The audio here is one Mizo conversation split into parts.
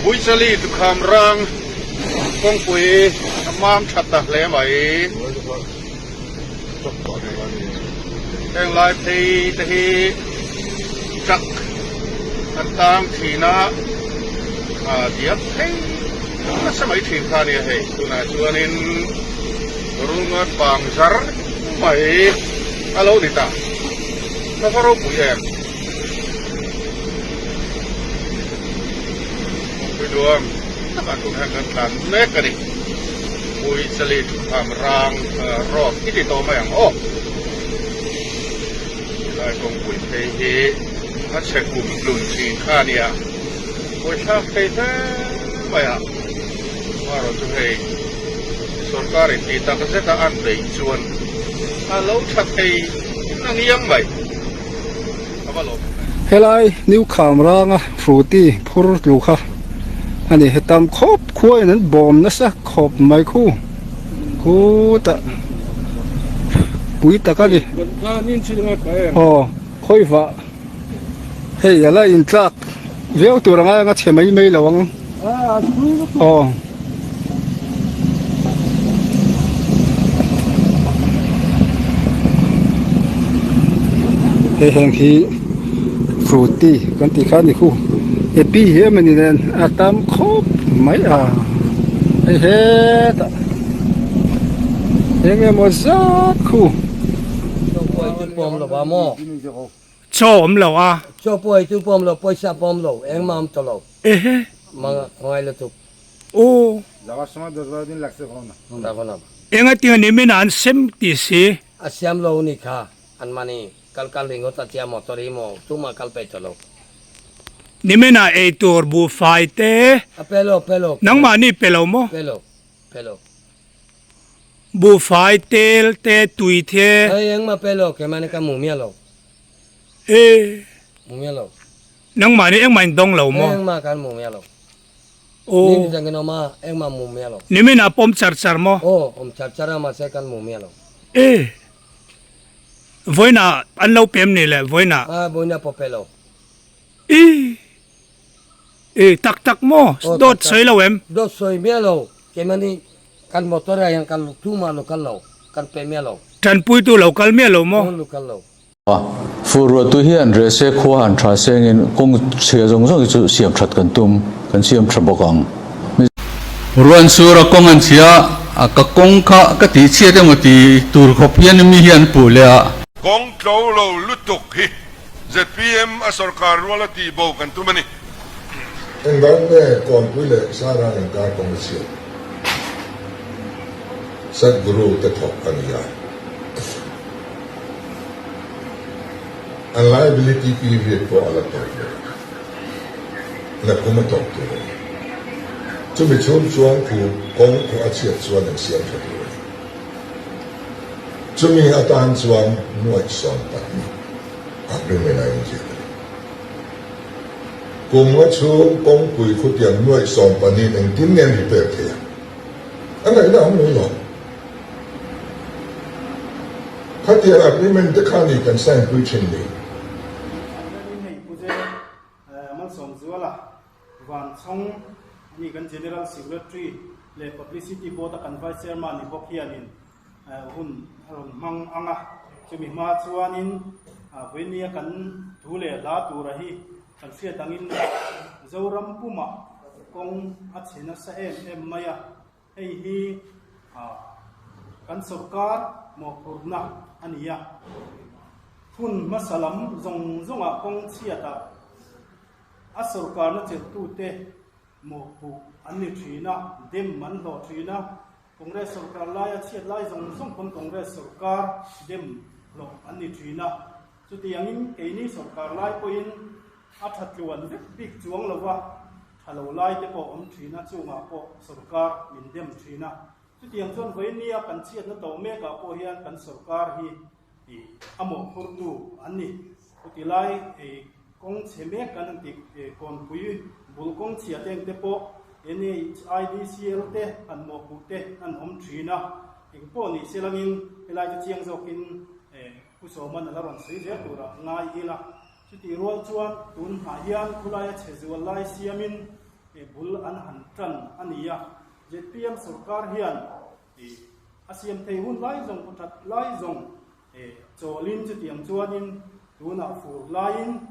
Puichali tukham rang kawngpui a mam tha ta hle mai. Heng lai phei te hi truck an tang thin a, diak phei nasa mai thin kha a nia hei. Tunah chuanin rulngan pang zar mai a lo ni ta. Ka va ropui em? Kawngpui nuam takah tun hian kan tlan mek a ni. Puichali thutham rang road i ti tawh mai ang aw. Helai kawngpui phei hi a chhe kum hlun thin kha a nia. Buaithlak thei hle mai a, amaherawh chu hei sorkar in tih tak zeta an beih chuan a lo tha thei na ngiang mai a va lawm awm em. Helai New Khamranga Fruity phur tlu kha a ni hetam khawp khua in an bawm nasa khawp mai khu khutah pui tak a ni aw khawivah. Hei ala intlak viau tur anga anga chhe mai mai lo ang aw. Hei heng hi fruity kan tih kha a ni khu epi hi emawni nen a tam khawp mai a hei hetah eng emaw zat khu. Chaw awm lo a. Chaw pawh ei tu pawh awm lo, pawisa pawh awm lo, engmah awm tawh lo. Ehe. Mang ngai lutuk. Aw. Enga tinga nimin ah an sem ti si. A siam lo ni kha an mahni kal kal ringawt a tia motor hi maw tumah kal peih tawh lo. Nimin ah ei tur buhfai te. A pe lo pe lo. Nangmahni pe lo maw? Pe lo pe lo. Buhfai tel te tui the. Hei engmah pe lo keimahni ka hmu miah lo. E. Hmu miah lo. Nangmah nih engmah in dawng lo maw? Engmah kan hmu miah lo. Aw. Ni ni tangin awm a engmah hmu miah lo. Nimin ah pawm char char maw? Aw awm char char a mahse kan hmu miah lo. E. Vawiinah an lo pem ni le vawiinah? A vawiinah pawh pe lo. E. E tak tak maw? Dawt sawi lo em? Dawt sawi miah lo keimahni Kan motor ah hian kan tumah lo kal lo, kan pe miah lo. Tanpuitu lo kal miah lo maw? Lo kal lo. Fur ruahtu hian rehse khua han tha sengin kawng chhia zawng zawng hi chu siam that kan tum, kan siam tha bawk ang. Ruansur a kawng an chhia a, ka kawng kha ka tih chhiat emaw ti tur khawp hian mi hian an puh leh a. Kawng tlo lo lutuk hi zpm a sorkar rual a tih bo kan tum a ni. Engvang nge Kawnpui leh Sarang inkar kawng a chhiat? Sadhguru te thawk a ni a. An liability period pawh a la tawp lo. Nakum a tawp tur a ni. Chumi chhung chuan khu kawng khu a chhiat chuan an siam tha tur a ni. Chumi atan chuan nuaih 12 agreement a inziak a ni. Kum nga chhung kawngpui khutiang nuaih 12 engtin nge an repair thei a? A ngaihna awm lo lo. Khatiang agreement te kha ni kan sign pui thin ni. Hianin hei Pu J. Malsawmzuala Vanchhawng ani kan General Secretary leh Publicity Board a kan Vice Chairman ni bawk hianin hun a rawn hmang ang a, chumi hma chuanin vawinia kan thu leh hla tura hi kan hriat angin Zoram pumah kawng a chhe nasa em em mai a, hei hi kan sawrkar mawhphurhna a ni a, hun hmasa lam zawng zawngah kawng chhiatah a sawrkarna chelhtute mawhphuh an ni thin a, dem an hlawh thin a. Congress sorkar laia chhiat lai zawng zawng pawn Congress sorkar dem hlawh an ni thin a, chutiangin keini sorkar lai pawhin a tha tluan vek bik chuang lova tha lo lai te pawh awm thin a, chungah pawh sorkar min dem thin a. Chutiang chuan vawinia kan chhiatna to mekah pawh hian kan sorkar hi a mawhphurtu an ni. Chuti lai kawng chhe mek kan han tih Kawnpui bul kawng chhia te engte pawh NHIDCL te han mawhpuh te an awm thin a, eng pawh ni se langin helai chu chiang zawkin Pu Sawman a la rawn sawi zel turah ngai ila. Chutih rual chuan tun hmah hian khulaia chhe zual lai siamin. bul an han tan a ni a. Zpm sorkar hian a siam thei hun lai zawng khaw that lai zawng chawlin chutiang chuanin tunah fur laiin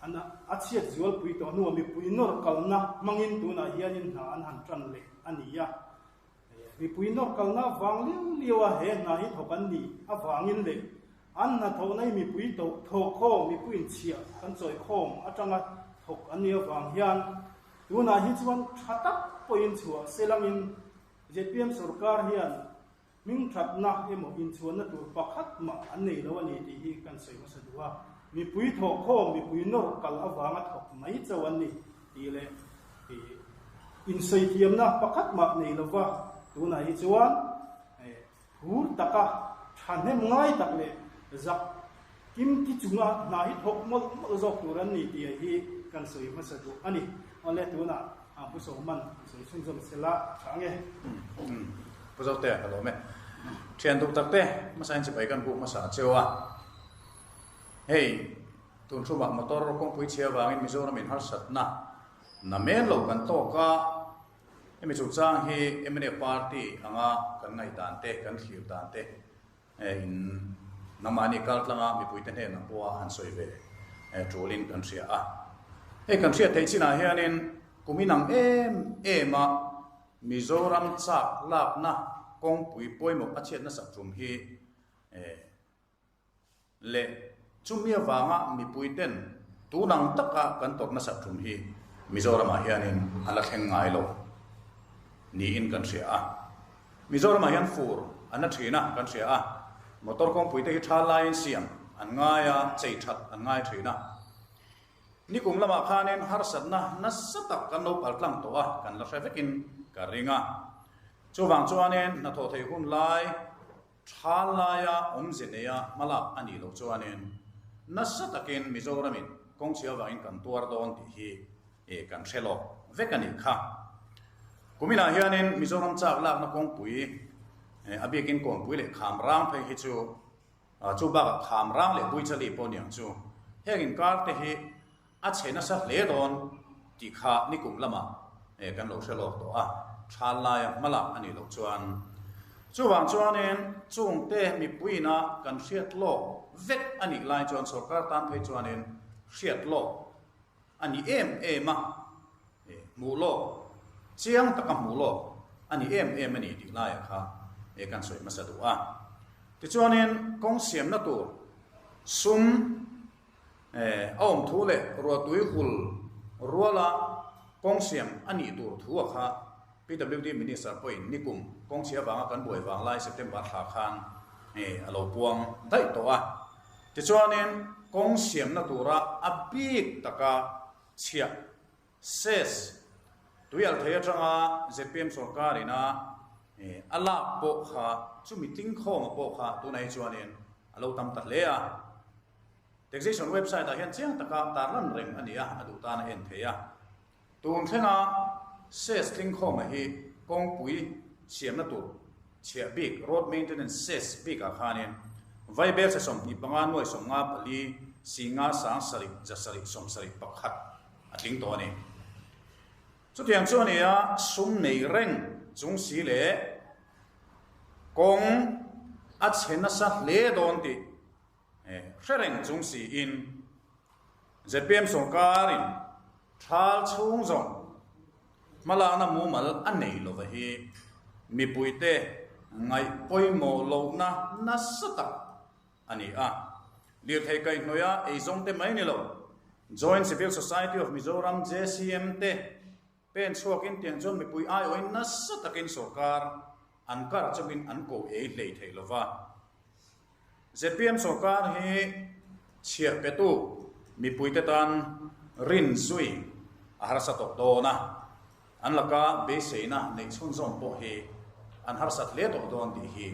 an a chhiat zualpui tawh hnuah mipui nawr kalna hmangin tunah hianin hna an han tan leh a ni a. Mipui nawr kalna vang liau liau a he hna hi thawk an nih avangin leh an hnathawhna hi mipui thawhkhawm, mipui inchhiah kan chawikhawm atanga thawk an nih avang hian tunah hi chuan tha tak pawhin chhuah se langin zpm sorkar hian hmingthatna emaw inchhuanna tur pakhat mah an nei lo a ni tih hi kan sawi hmasa duh a. Mipui thawhkhawm, mipui nawr kal avanga thawk mai chauh an ni tih leh Insawi thiamna pakhat mah nei lova tunah hi chuan phur taka thahnem ngai tak leh zak kim ti chunga hna hi thawk mawlh mawlh zawk tur an ni tih hi kan sawi hmasa duh a ni. Awle tunah Pu Sawman an sawi chhunzawm sela a tha ange. Pu Zote ka lawm e. Thian duh tak te hmasa in chibai kan buk hmasa cheu a. Hei tun thumah motor kawngpui chhia vangin Mizoram in harsatna na men lo kan tawk a, hemi chungchang hi mnf party anga kan ngaihdan te, kan thlir dan te in nangmahni kaltlanga mipuite hnenah pawha han sawi ve tulin kan hria a. Hei kan hriat theih chinah hianin kum inang em em a Mizoram chak lakna kawngpui pawimawh a chhiat nasat tum hi Leh chumi avanga mipuiten tun ang taka kan tawrh nasat tum hi Mizoramah hianin a la thleng ngai lo niin kan hria a. Mizoramah hian fur an la thin a kan hria a, motor kawngpuite hi tha laiin siam an ngai a, chei that an ngai thin a. Nikum lamah khanin harsatna nasa tak kan lo paltlang tawh a, kan la hre vekin ka ring a. Chuvang chuanin hnathawh theih hun lai, Tha laia awmze neia hmalak a nih loh chuanin nasa takin Mizoramin kawngchhia avangin kan tuar dawn tih hi kan hre lawk vek a nih kha. Kuminah hianin Mizoram chak lakna kawngpui a biakin kawnpui leh kham rang phei hi chu chu bakah kham rang leh Buichali pawh niang chu heng inkar te hi A chhe nasa hle dawn tih kha nikum lamah kan lo hre lawk tawh a, thal laia hmalak a nih loh chuan. Chuvang chuanin chungte mipuiina kan hriat lawk vek a nih lai chuan sorkar tan phei chuanin hriat lawk a ni em em a, hmuh lawk, chiang taka hmuh lawk a ni em em a ni tih laiah kha kan sawi hmasa duh a. Tichuanin kawng siamna tur sum, A awm thu leh ruahtui hul ruala kawng siam a nih tur thu a kha PWD Minister pawhin nikum kawngchhia vanga kan buai vang lai September thla khan a lo puang daih tawh a. Tichuanin kawng siamna tura a bik taka chhiah Cess tuialthei atanga zpm sorkarin a a lak pawh kha chumi tlingkhawma pawh kha tunah hi chuanin a lo tam ta hle a. Taxation website ah hian chiang taka tarlan reng a ni a, a duh tan a en thei a. Tun thlenga Cess tlingkhawma hi kawngpui siamna tur chhiah bik Road Maintenance Cess bikah khanin Vaibel chhe 25 nuai 54 singa 7 7 71 a tling tawh a ni. Chutiang chu a ni a, sum nei reng chung si leh kawng a chhe nasa hle dawn tih Hre reng chung siin zpm sorkarin thal chhung zawng hmalakna mumal a nei lova hi mipuite ngaih pawimawh lohna nasa tak a ni a. Lirthei kaihhnawih a eizawngte mai ni lo, Joint Civil Society of Mizoram, JCM, te Pen chhuakin tiang chuan mipui aiawhin nasa takin sorkar an kar chungin an ko ei hlei thei lo va. Zpm sorkar hi chhiah petu mipuite tan rin zui a harsa tawh dawn a, an laka beiseina neih chhunzawm pawh hi an harsat hle tawh dawn tih hi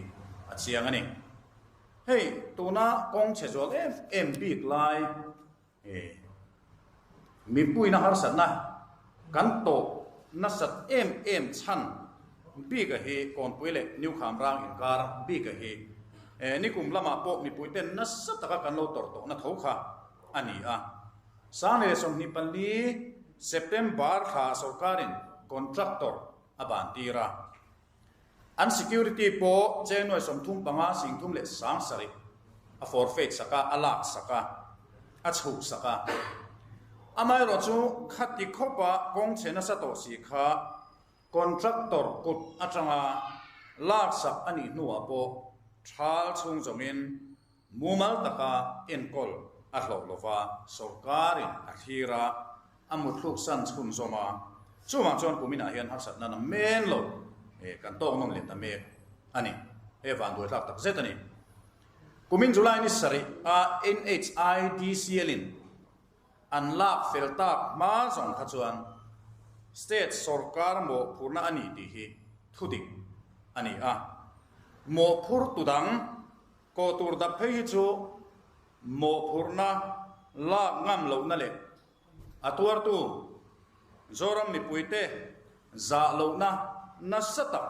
a chiang a ni. Hei tuna kawng chhe zual em em bik lai He mipuina harsatna kan tawh nasat em em chhan bika hi Kawnpui leh New Khamrang inkar bika hi nikum lamah pawh mipuiten nasa taka kan lo tawrh tawhna tho kha a ni a. 1024. September thla sorkarin contractor a ban tir a. An security pawh cheng nuai 35 37,000 a forfeit sak a, a lak sak a, a chhuh sak a. Amaherawh chu khati khawpa kawng chhe nasa tawh si kha contractor kut atanga lak sak a nih hnuah pawh thal chhung zawngin Mumal taka enkawl a hlawh lova sorkarin a thlir a, a mutthluk san chhunzawm a, chuvang chuan kuminah hian harsatna na men lo kan tawk nawn leh ta mek a ni. He vanduai thlak tak zet a ni. Kumin July ni sarih a NHIDCL in an lak fel tak hma zawng kha chuan state sorkar mawhphurna a ni tih hi thudik a ni a, mawhphurtu dang Kawh tur dap phei hi chu mawhphurhna lak ngam lohna leh a tuartu Zoram mipuite zah lohna nasa tak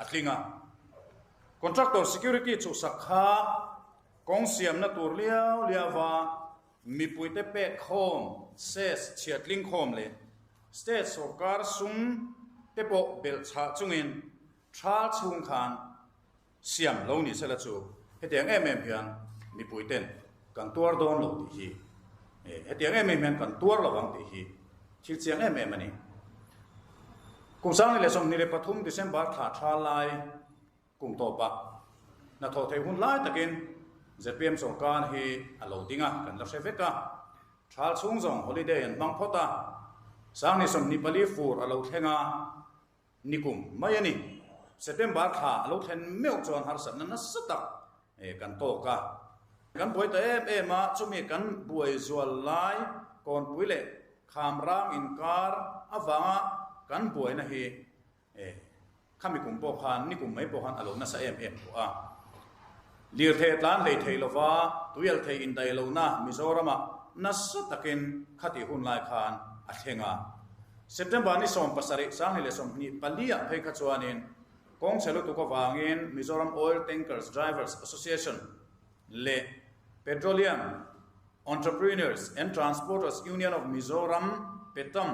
a tling a. Contractor security chhuhsak kha kawng siamna tur liau liauva mipuite pek khawm, cess chhiatling khawm leh state sorkar sum te pawh belhchhah chungin thal chhung khan Siam lo ni sela chu hetiang em em hian mipui ten kan tuar dawn lo tih hi, hetiang em em hian kan tuar lo ang tih hi thil chiang em em a ni. Kum 2023 December thla tha lai kum tawpah hnathawh theih hun lai takin zpm sawrkar hi a lo ding a, kan la hre vek a. Thal chhung zawng holiday an hmang phawt a, 2024 fur a lo thleng a, Nikum mai a ni. September thla a lo thlen meuh chuan harsatna nasa tak kan tawk a. Kan buai ta em em a, chumi kan buai zual lai Kawnpui leh Khamrang inkar avanga kan buaina hi khami kum pawh khan nikum mai pawh khan a lo nasa em em tawh a. Lirthei tlan hlei thei lova tuial thei indaih lohna Mizoramah nasa takin khatih hun lai khan a thleng a. September ni 17, 2024 ah phei kha chuanin kawng chhe lutuk avangin Mizoram Oil Tankers Drivers Association leh Petroleum Entrepreneurs and Transporters Union of Mizoram, PETAM,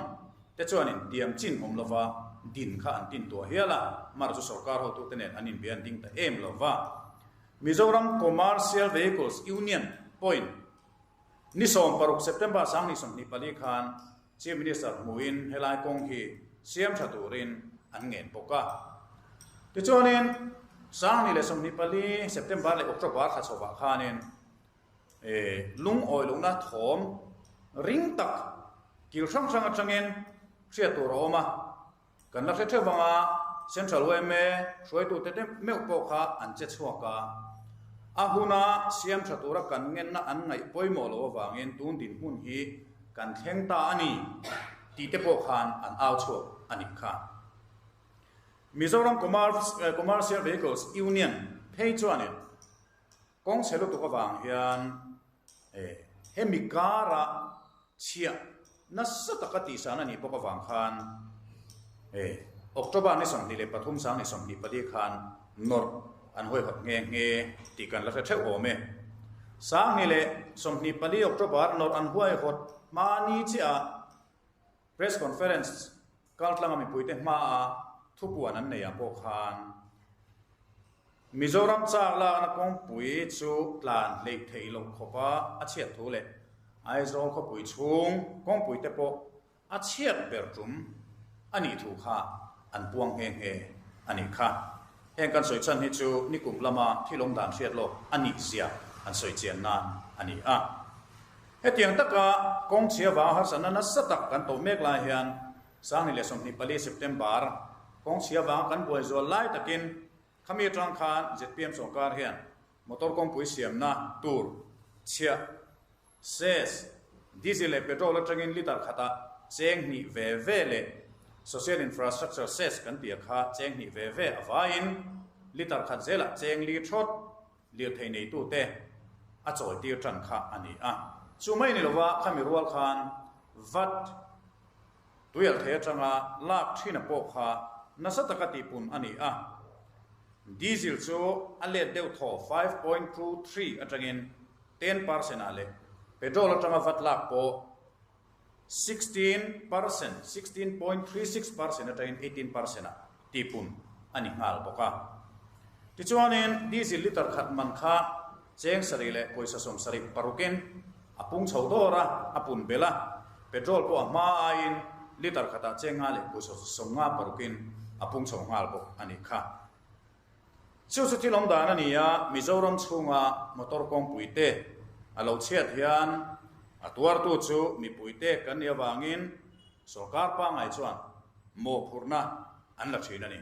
te chuanin tiam chin awm lova din kha an tin tuah hial a, mar chu sorkar hotute nen an inbia an ding ta em lova. Mizoram Commercial Vehicles Union pawhin ni 16 September 2024 khan Chief Minister hmuhin helai kawng hi siam tha turin an ngen bawk a. Tichuanin, 2024 September leh October thla chhovah khanin lungawi lohna thawm ring tak kil hrang hrang atangin hriat tur a awm a. Kan la hre theuh vang a, Central yma hruaitute te meuh pawh kha an che chhuak a. A huna siam tha tura kan ngenna an ngaih pawimawh loh avangin tun dinhmun hi kan thleng ta a ni tih te pawh khan an au chhuak a nih kha. Mizoram Commercial Vehicles Union phei chuanin kawng chhe lutuk avang hian hemi kara Chhiah nasa taka tihsan a nih bawk avang khan October ni 23 2024 khan nawrh an hawihawt nghe nghe tih kan la hre theuh awm e. 2024 October nawrh an huaihawt hma ni chiah ah Press Conference kaltlanga mipuite hmaah thupuan an neih ah pawh khan Mizoram chak lakna kawngpui chu tlan hleih theih loh khawpa a chhiat thu leh Aizawl khawpui chhung kawngpui te pawh a chhiat ber tum a nih thu kha an puang nghe nghe a nih kha. Heng kan sawi chhan hi chu nikum lama thil awm dan hriat lawk a nih zia an sawi chian nan a ni a. Hetiang taka kawng chhia vang harsatna nasa tak kan tawh mek lai hian 2024 September kawng chhia vanga kan buai zual lai takin khami atang khan zpm sawrkar hian motor kawngpui siamna tur chhiah cess, diesel leh petrol atangin litre khatah cheng hnih ve ve leh social infrastructure cess kan tih kha cheng hnih ve ve avaiin litre khat zelah cheng li thawt lirthei neitute a chawitir tan kha a ni a. Chu mai ni lova khami rual khan vat tuial thei atanga lak thina pawh kha nasa taka tihpun a ni a. Diesel chu a let deuh thaw 5.23 atangin 10 percent ah leh petrol atanga vat lak pawh. 16 percent, 16.36% atangin 18% ah tihpun a ni nghal bawk a. Tichuanin diesel litre khat man kha cheng sarih leh pawisa 76 in a pung chho dawr a, a pun belh a, petrol pawh a hma aiin litre khatah cheng nga leh pawisa 56 in a pung chho nghal bawk a nih kha. Chu chu thil awm dan a ni a, Mizoram chhunga motor kawngpui te a lo chhiat hian a tuartu chu mipui te kan nih avangin sorkar pangngai chuan mawhphurhna an la thin a ni.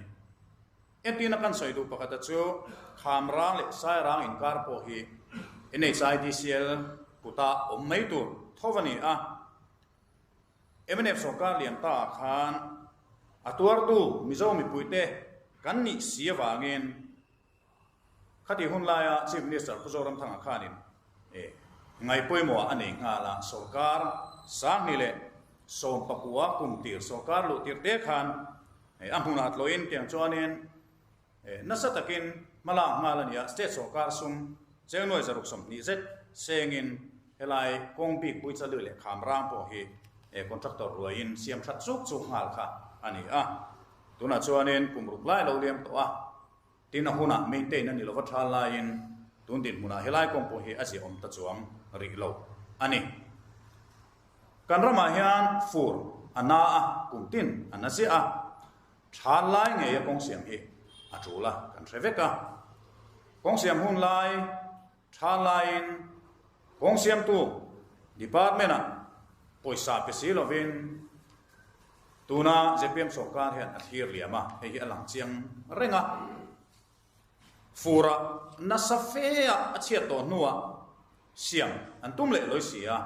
Entirna kan sawi duh pakhata chu Khamrang leh Sairang inkar pawh hi NHIDCL kuta awm mai tur tho a ni a. Mnf sorkar lian ta ah khan a tuartu Mizo mipuite kan nih si avangin khati hun laia Chief Minister Pu Zoramthanga khanin ngaihpawimawh a nei nghal a, sorkar 2019 kum tir sorkar luh tir te khan a hmunah tlawhin tiang chuanin Nasa takin hmalak nghal a ni a, state sorkar sum cheng nuai 120 zet sengin helai kawng bik Puichali leh Khamrang pawh hi contractor ruaiin siam that chuk chuk nghal kha a ni a. Tunah chuanin kum ruk lai lo liam tawh a, tin a hunah maintain a ni lova thal laiin tun dinhmunah helai kawng pawh hi a ziahawm ta chuang rih lo a ni. Kan ramah hian fur a na a, kum tin a na ziah a. Tha lai ngei a kawng siam hi a tul a, kan hre vek a. Kawng siam hun lai, tha laiin kawng siamtu department-ah pawisa pe si lovin tuna zpm sawrkar hian a thlir liam a, hei hi a lang chiang reng a. Furah nasa fe-ah a chhiat tawh hnuah siam an tum leh lawi si a.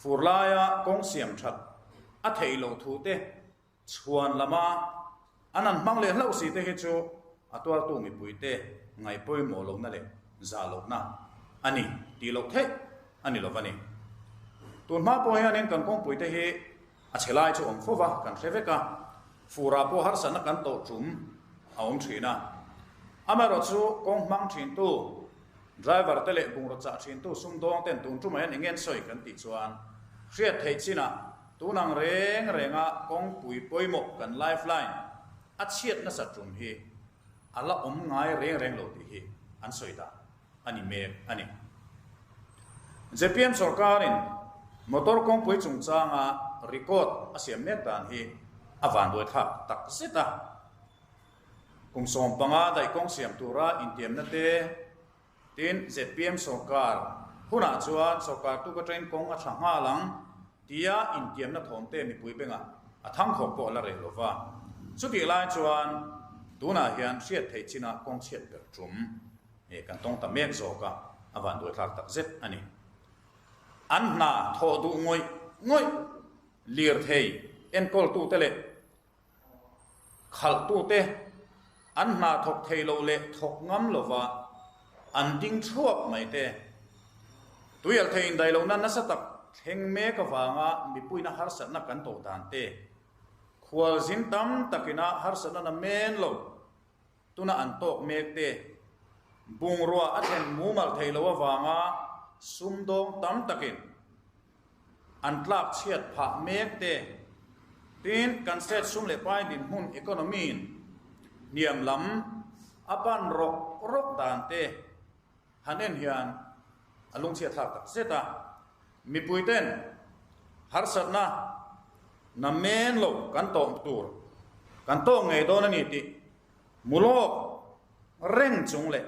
Fur laia kawng siam that a theih loh thu te Chhuan lama an han hmang leh hlauh si te hi chu a tuartu mipuite ngaih pawimawh lohna leh zah lohna a ni tih loh theih a ni lo va ni. Tun hma pawh hianin kan kawngpuite hi a chhe lai chu awm fo va, kan hre vek a, furah pawh harsatna kan tawh tum a awm thin a. Amaherawhchu kawng hmang thintu driver te leh bungraw chah thintu sumdawng ten tun tumah hian eng nge an sawi kan tih chuan hriat theih chinah Tun ang reng renga kawngpui pawimawh kan lifeline a chhiat nasat tum hi a la awm ngai reng reng lo tih hi an sawi dan a ni mek a ni. Zpm sorkarin motor kawngpui chungchanga record a siam mek dan hi a vanduaithlak tak zet a. Kum 15 daih kawng siam tura intiamna te, Tin, zpm sorkar hunah chuan sorkar tuk atangin kawng a tha nghal ang tia intiamna thawmte mipui bengah a thangkhawk pawh a la reh lo va. Chutih lai chuan tunah hian hriat theih chinah kawng chhiat ber tum kan tawng ta mek zawk a, a vanduaithlak tak zet a ni. An hna thawh duh ngawih ngawih lirthei enkawltute leh Khalhtute an hna thawk thei lo leh thawk ngam lova an ding thuap mai te. Tuialh thei indaih lohna nasa tak thleng mek avanga mipuina harsatna kan tawh dan te, khualzin tam takina harsatna na men lo tuna an tawk mek te, bungrua a thlen mumal thei lo avanga sumdawng tam takin An tlak chhiat phah mek te. Tin, kan state sum leh pai dinhmun economy-in hniam lam a pan rawk rawk dan te han en hian a lungchhiat thlak tak zet a. Mipuiten harsatna na men lo kan tawh tur kan tawk ngei dawn a ni tih mulawk reng chung leh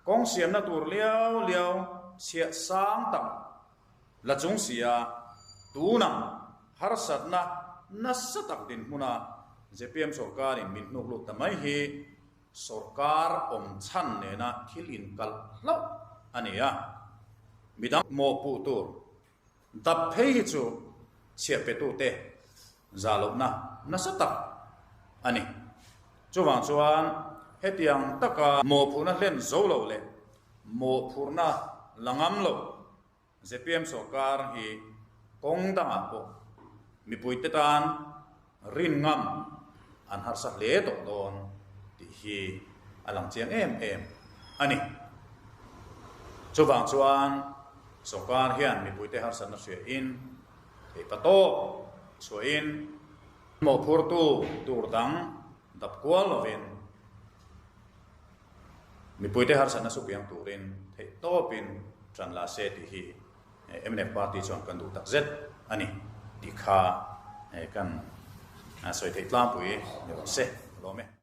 Kawng siamna tur liau liau chhiah sang tak la chung sia tunah harsatna nasa tak dinhmuna zpm sorkarin min hnuk lut ta mai hi sorkar awm chhan nena thil inkalh hlauh a ni a, midang mawhpuh tur Dap phei hi chu chhiah petute zah lohna nasa tak a ni. Chuvang chuan hetiang taka mawhphurhna hlen zo lo leh mawhphurhna la ngam lo zpm sorkar hi kawng dangah pawh mipuite tan Rin ngam an harsa hle tawh dawn tih hi a lang chiang em em a ni. Chuvang chuan sorkar hian mipuite harsatna hriain. Theihpatawp chhuahin mawhphurtu tur dang dap kual lovin mipuite harsatna sukiang turin theihtawpin ṭan la se tih hi mnf party chuan kan duh takzet a ni tih kha kan sawi theih tlangpui ni rawh se. Lawm e.